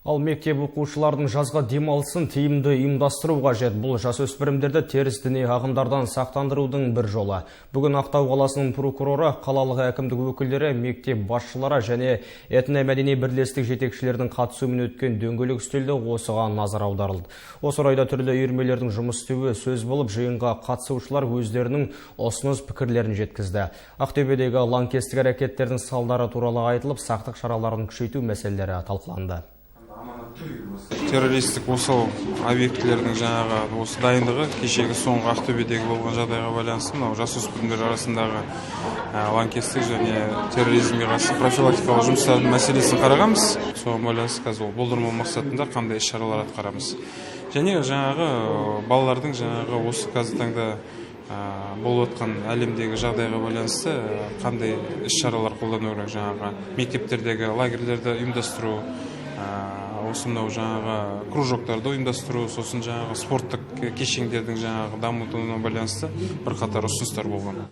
Ал мектеп оқушыларының жазғы демалысын тиімді ұйымдастыру қажет. Бұл жасөспірімдерді теріс діни ағымдардан сақтандырудың бір жолы. Бүгін Ақтау қаласының прокуроры, қалалық әкімдік өкілдері, мектеп басшылары және этномәдени бірлестік жетекшілерінің қатысуымен өткен дөңгелек үстелде осыған назар аударылды. Осы орайда түрлі үйірмелердің жұмыс істеуі сөз болып, жиынға қатысушылар өздерінің ұсыныс пікірлерін жеткізді. Ақтөбедегі лаңкестік әрекеттердің салдары туралы айтылып, сақтық шараларын күшейту мәселелері талқыланды. Террористік осал объектілердің жаңағы осы дайындығы, кешегі соңғы Ақтөбедегі болған жағдайға байланысты мынау жасөспірімдер арасындағы лаңкестік және терроризмге қарсы профилактикалық жұмыстардың мәселесін қарағанбыз. Соған байланысты қазір ол болдырмау мақсатында қандай іс шаралар атқарамыз және жаңағы балалардың жаңағы осы қазіргі таңда болып жатқан әлемдегі жағдайға байланысты қандай іс шаралар қолдану керек, жаңағы мектептердегі лагерьлерді ұйымдастыру, осы мынау жаңағы кружоктарды ұйымдастыру, сосын жаңағы спорттық кешендердің жаңағы дамытуына байланысты бірқатар ұсыныстар болған.